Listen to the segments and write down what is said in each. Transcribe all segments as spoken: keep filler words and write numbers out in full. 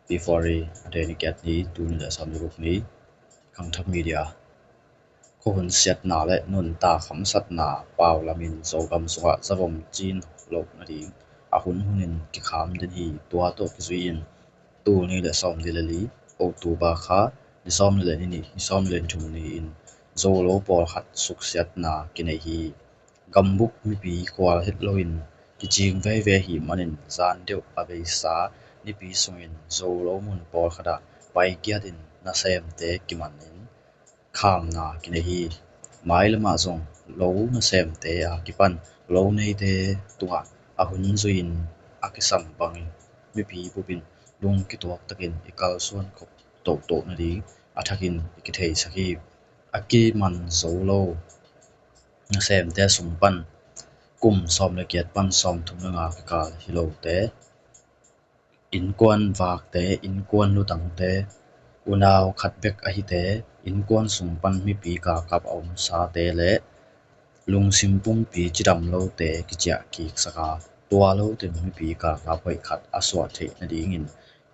February a deni giat ni, tul nih le sawm le guk ni, Khangthak Media. Khuahun siatna le nuntak hamsatna pau lamin Zogam sungah zavom cin loh nading a hun hunin kikham den hi. Tua tawh kizui-in tul nih le sawm nih le li October kha ni sawm nih le nih, ni sawm nih le thum ni-in Zolo pawlkhat suksiatna kinei hi. Gambup mipi khual het loin kicing veve hi manin zan deuh a veisa nipi sungin Zolo mun pawlkhatah paigiatin nasemte kimanin khamna kinei hi. Mailamah zong lo nasemte a kipan lo neite tungah a hun zui-in a kisam bangin mipi bupin lung kituak takin i kalsuan khop tohtoh nading a thakin i kitheisak hi. A kiman zo lo nasemte sung pan kum sawm le giat pan sawm thum le nga kikal hi lote, innkuan vakte, innkuan lutangte, unau khat bek ahite, innkuan sung pan mipi galkap a omsate le lungsim pumpi cidam lote kiciah kiksak a, tua lote mipi galkap hoih khat a suah theih nadingin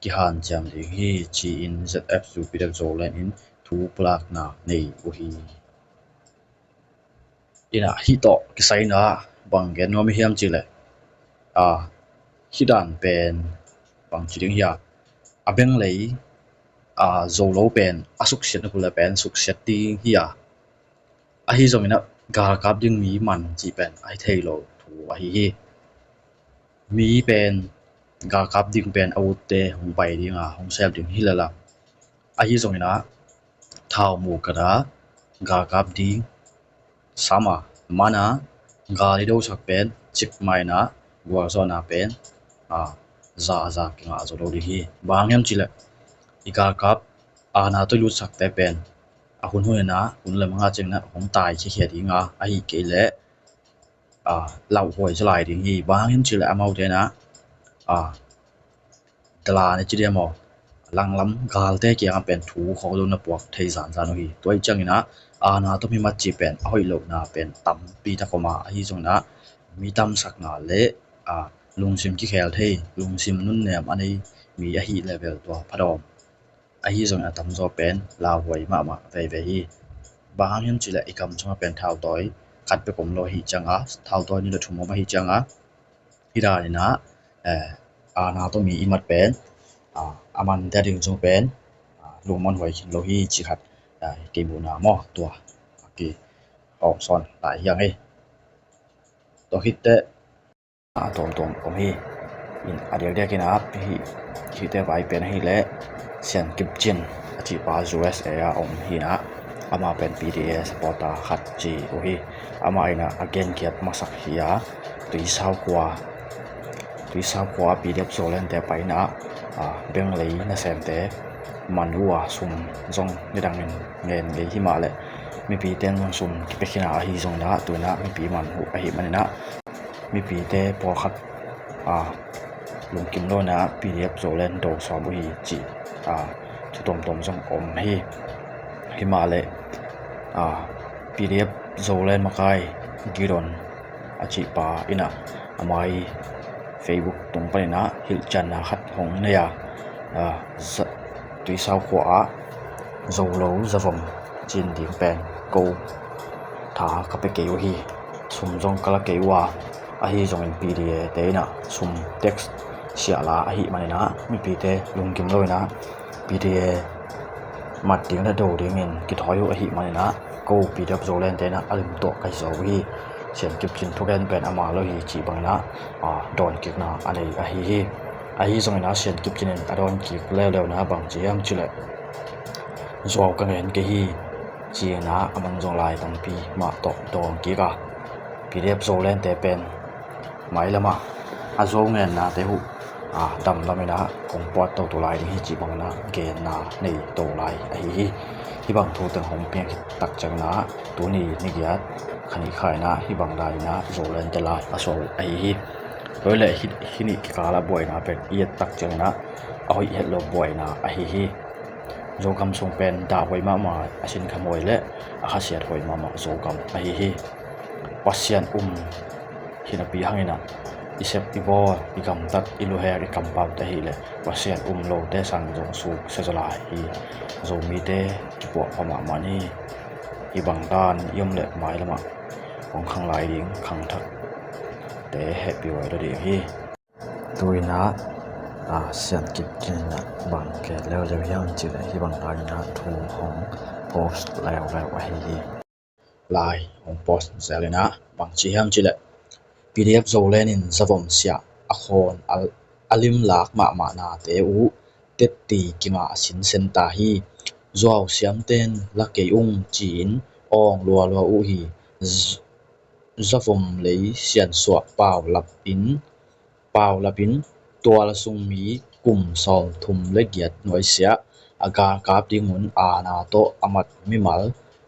kihanciam ding hi, ci-in Z F U P Dep Zoland in thu pulakna nei uh hi. Inah hih tawh kisai inah bang gen nuam i hiam cih leh, a, hih dan pen bang ci ding hi a, a benglei, a, zo lo pen a suksiat na kul le pen suksiat ding hi a, ahi zong inah galkap ding mi man cih pen ahi thei lo thu ahi hi. Mi pen galkap ding pen a utte hong pai ding a hong sep ding hi lala. Ahi zong inah thau mu kata galkap ding sama mana gal i dosak pen cik maina gualzawhna pen, a, za a za kingah zo lo ding hi. Bang hang hiam cih leh i galkap ana tawh i lutsakte pen a hun hun inah hun le manga cing inah hong tai khiakhia ding a, ahi kei leh, a, lauhuai zalai ding hi. Bang hang hiam cih leh amaute inah, a, dala ne ci diam aw, langlam galte kiangah pen thu khawk lo na puak thei zanzan uh hi. Tua ih ciang inah ana tawh mi mat cih pen a hoih lohna pen tampi tak om a, ahi zong inah mi tamsakna le, a, lungsim kikhel thei, lungsim nunnem a nei mi ahi level tua phadawm. Ahi zong a tamzaw pen lauhuai mahmah veivei hi. Bang hang hiam cih leh i kam sungah pen thautawi khat bek om lo ahi cianga, thautawi nih le thum om ahi cianga, hih dan inah, eh, ana tawh mi i mat pen, a, a mante a ding zong pen, a, lungmuan huai khin lo hi ci khat, a, kei muhna maw, tua a ki hawm sawn lai hiang hi. Tua khit teh a tuamtuam om hi. In a diakdiak in a hih, hihte vai pen ahih leh Sian Kip Cin a cihpa U S A a om hi inah, amah pen P D A supporter khat ci uh hi. Amah inah a genkhiat masak hi a, Tuisau khua, Tuisau khua a P D F Zolandte pai inah, a, benglei nasemte man uh a, sum zong nidangin ngen ngei hi mah leh mipite in zong sum kipia khin a, ahi zong inah tu inah mipi man uh ahih man inah mipite pawlkhat, a, lungkim lo inah P D F Zoland do sawm uh hi cih, a, thu tuamtuam zong om hi. Hi mah leh, a, P D F Zoland makai Gideon a cihpa inah amah i Facebook tung pan inah hilhcianna khat hong nei a, a, za-, Tuisau khua ah zo lo zavom cin ding pen ko tha ka pia kei uh hi. Sum zong ka la kei uh a, ahi zongin P D A te inah sum tax siahla ahih man inah mipite lungkim lo inah P D A mat ding le do dingin kithawi uh ahih man inah ko P D F Zolandte inah a lim tuah ka hi zaw uh hi. Sian Kip Cin thugen pen amah lo hi cih bang inah, a, dawnkikna a nei ahi hi. Ahi zong inah Sian Kip Cin in a dawnkik leuleu inah bang ci hiam cih leh, zuau ka ngen kei hi ci inah a man zong lai tampi mah tawh dawnkik a, P D F Zolandte pen mailamah a zuau ngennate uh, a, damdam inah kong puat toto lai ding hi cih bang inah genna nei to lai ahi hi. Hih bang thu teng hong piang khit tak ciang inah tuni ni giat kha nih kha inah hih bang dan inah Zolandte lai a suah uh ahi hi. Tua hi leh hih, hih nih kikal ah buaina pen i et tak ciang inah a hoih het lo buaina ahi hi. Zogam sung pen dahhuai mahmah a, sinkhamhuai le a khasiathuai mahmah Zogam ahi hi. Pasian um hi napi hang inah i sep i bawl, i gamtat, i luhek, i kampaute ahih leh Pasian um lote sang zong suk sia zaw lai hi. Zomite kipuahpha mahmah ni. Hih bang dan i om leh mailamah hong khang lai ding khangthakte hehpih huai lo ding hi. Tu-in ah, a, Sian Kip Khin in ah bang gen leuleu hiam cih leh hih bang dan in ah thu hong post leuleu ahi hi. Lai hong post zel in ah bang ci hiam cih leh P D F Zoland in zavom siah a khawn a, a limlak mahmah nate uh tetti kingah a sinsen ta hi. Zuau siamten la kei ung ci-in awng lualua uh hi. Z-, zavom lei siansuah paulap in, paulap in tual sung mi kum sawmthum le giat nuaisiah a galkap ding un aana tawh a mat mimal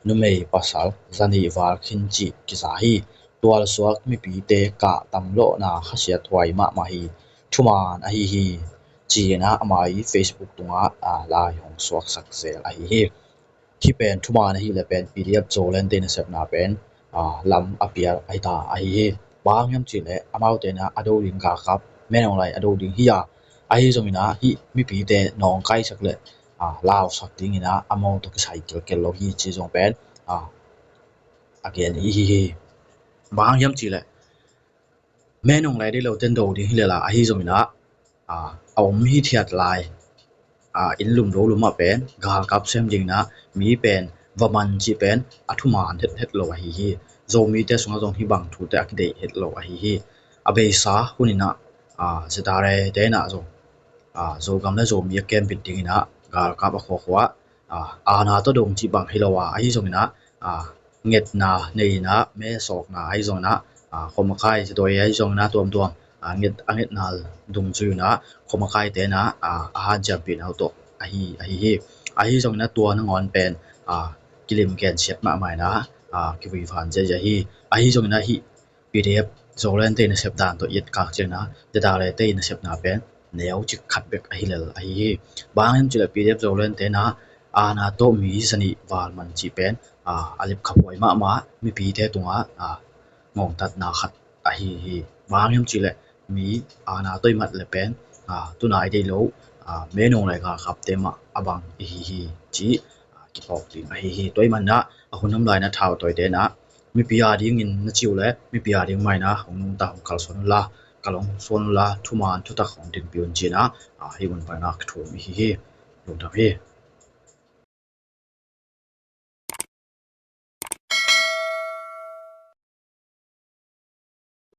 numei pasal zanih val khin cih kiza hi. Tualsuak mipite kah tam lawhna khasiat huai mahmah hi. Thuman ahi hi. Ci-in ah amah i Facebook tungah, a, lai hong suaksak zel ahi hi. Hih pen thuman ahih leh pen P D F Zoland te nasepna pen, a, lam a pial ahi ta ahi hi. Bang hiam cih leh amaute in ah a do ding galkap, Min Aung Hlaing a do ding hi a, ahi zongin ah hih mipite nawngkaisak leh, a, lausak dingin ah amau tawh kisai kilkel lo hi ci zong pen, a, a gen i hi hi. Bang hiam cih leh Min Aung Hlaing deih lote do ding hi lel a, ahi zongin ah, a, a om hithiat lai, a, inn lum lo lum ah pen galkap sem dingin ah mi pen va man cih pen a thuman hethet lo ahi hi. Zomite sungah zong hih bang thute a kideih het lo ahi hi. A beisa hunin ah, a, Z R A te in ah zong, a, Zogam le Zomi a kembit dingin ah galkap a khuakhua, a, aana tawh dong cih bang hi lo a, ahi zongin ah, a, ngetna nei in ah, mesawkna ahi zongin ah, a, khomakaite ahi zongin ah tuamtuam, a, nget, a ngetna dungzui in ah khomakaite in ah, a, a hanciampihna uh tawh ahi, ahi hi. Ahi zongin ah tua nangawn pen, a, kilim gensiat mahmah in ah, a, kivui van ziahziah hi. Ahi zongin ah hih P D F Zoland te nasep dan tawh i etkak ciangin ah Z R A te nasepna pen neu cik khat bek ahi lel ahi hi. Bang hiam cih leh P D F Zoland te in ah aana tawh mi zanih val man cih pen, a, a lepkhaphuai mahmah, mipite tungah, a, ngongtatna khat ahi hi. Bang hiam cih leh mi aana tawh i mat leh pen, a, tuna i deih lo, a, Min Aung Hlaing galkapte mah a bang i hi hi cih, a, kiphawk ding ahi hi. Tua ahih manin ah a hun om lai in ah thautawite in ah mipi a dingin na ci uh leh mipi a ding mah in ah hong nungta, hong kalsuan unla, kalsuan unla, thuman thutak hong dinpih un ci-in ah, a, hih mun pan in ah ka thum i hi hi. Lungdam hi.